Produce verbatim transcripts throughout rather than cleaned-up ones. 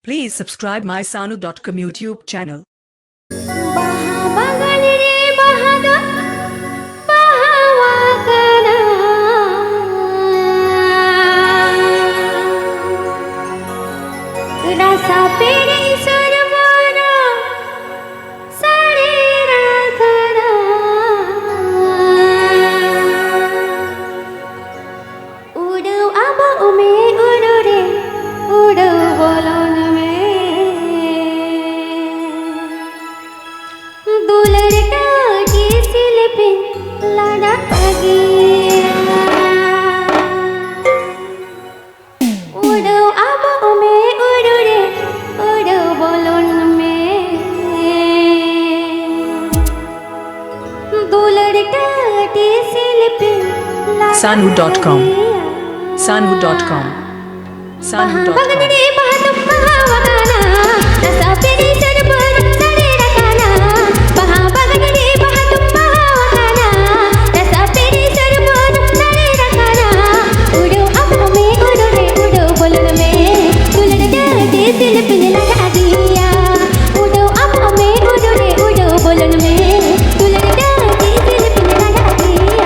Please subscribe my sanu dot com YouTube channel. ᱵᱟᱦᱟ ᱵᱟᱜᱟᱱ ᱨᱮ ᱵᱟᱦᱟ ᱫᱚ ᱵᱟᱦᱟᱣᱟᱠᱟᱱᱟ᱾ ᱨᱟᱥᱟ ᱯᱮᱨᱮᱡ ᱥᱚᱨᱵᱚᱨᱚ ᱥᱟᱲᱮᱨ ᱟᱠᱟᱱᱟ᱾ ᱩᱰᱟᱹᱣ ᱟᱵᱚᱜ ᱢᱮ ᱩᱰᱟᱹᱣ ᱨᱮ, ᱩᱰᱟᱹᱣ ᱵᱚᱞᱚᱱ ᱢᱮ᱾ ᱫᱩᱞᱟᱹᱲ ᱴᱟᱹᱴᱤ ᱥᱤᱞᱯᱤᱧ ᱞᱟᱰᱟᱜ ᱜᱮᱭᱟ᱾ ᱩᱰᱟᱹᱣ ᱟᱵᱚᱜ ᱢᱮ ᱩᱰᱟᱹᱣ ᱨᱮ, ᱩᱰᱟᱹᱣ ᱵᱚᱞᱚᱱ ᱢᱮ᱾ ᱫᱩᱞᱟᱹᱲ ᱴᱟᱹᱴᱤ ᱥᱤᱞᱯᱤᱧ ᱞᱟᱰᱟᱜ ᱥᱟᱱᱩ dot com᱾ ᱜᱮᱭᱟ᱾ ᱥᱟᱱᱩ dot com᱾ ᱥᱟᱱᱩ ᱵᱟᱦᱟ dot com᱾ ᱵᱟᱜᱟᱱ ᱨᱮ ᱵᱟᱦᱟ ᱫᱚ ᱵᱟᱦᱟᱣᱟᱠᱟᱱᱟ᱾ ᱨᱟᱥᱟ ᱯᱮᱨᱮᱡ ᱥᱚᱨᱵᱚᱨ ᱥᱟᱲᱮᱨ ᱟᱠᱟᱱᱟ᱾ ᱵᱟᱦᱟ ᱵᱟᱜᱟᱱ ᱨᱮ ᱵᱟᱦᱟ ᱫᱚ ᱵᱟᱦᱟᱣᱟᱠᱟᱱᱟ᱾ ᱨᱟᱥᱟ ᱯᱮᱨᱮᱡ ᱥᱚᱨᱵᱚᱨ ᱥᱟᱲᱮᱨ ᱟᱠᱟᱱᱟ᱾ ᱩᱰᱟᱹᱣ ᱟᱵᱚᱜ ᱢᱮ ᱩᱰᱟᱹᱣ ᱨᱮ, ᱩᱰᱟᱹᱣ ᱵᱚᱞᱚᱱ ᱢᱮ᱾ ᱫᱩᱞᱟᱹᱲ ᱴᱟᱹᱴᱤ ᱥᱤᱞᱯᱤᱧ ᱞᱟᱰᱟᱜ ᱜᱮᱭᱟ᱾ ᱩᱰᱟᱹᱣ ᱟᱵᱚᱜ ᱢᱮ ᱩᱰᱟᱹᱣ ᱨᱮ, ᱩᱰᱟᱹᱣ ᱵᱚᱞᱚᱱ ᱢᱮ᱾ ᱫᱩᱞᱟᱹᱲ ᱴᱟᱹᱴᱤ ᱥᱤᱞᱯᱤᱧ ᱞᱟᱰᱟᱜ ᱜᱮᱭᱟ᱾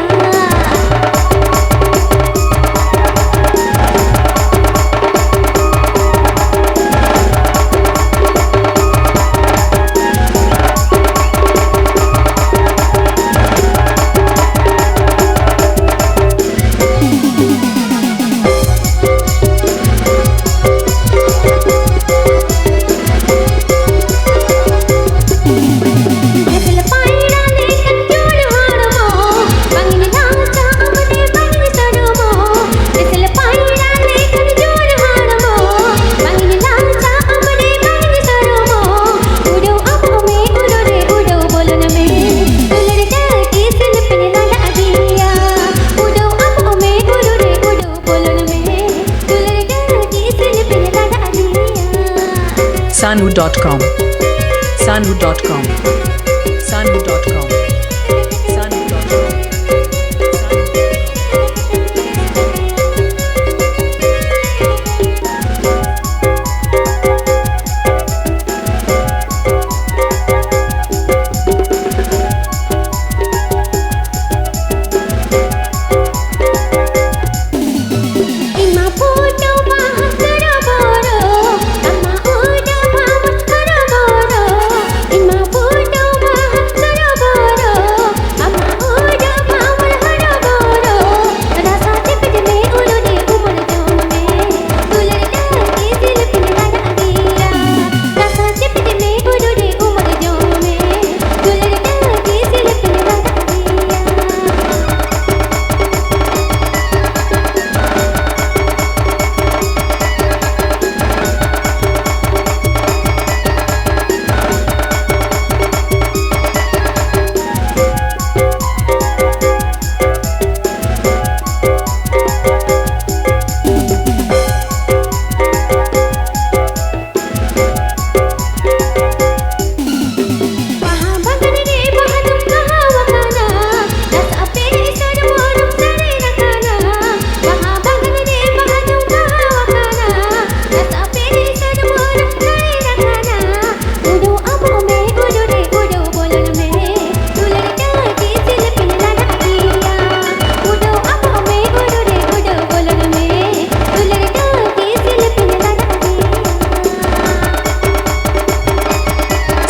ᱵᱚᱞᱚᱱ ᱢᱮ, ᱫᱩᱞᱟᱹᱲ ᱴᱟᱹᱴᱤ ᱥᱤᱞᱯᱤᱧ ᱞᱟᱰᱟᱜ ᱜᱮᱭᱟ᱾ ᱥᱟᱱᱩ dot com᱾ ᱥᱟᱱᱩ dot com᱾ ᱥᱟᱱᱩ dot com᱾ ᱥᱟᱱᱩ dot com᱾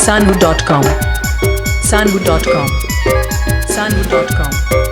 Sanvu dot com. Sanvu dot com. Sanvu dot com.